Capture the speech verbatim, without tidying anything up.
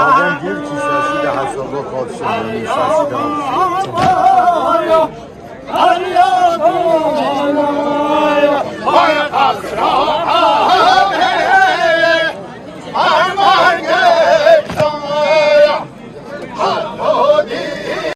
Adam diyor ki sesi de Hasan Bey kardeşim, yani sesi de alışıyor.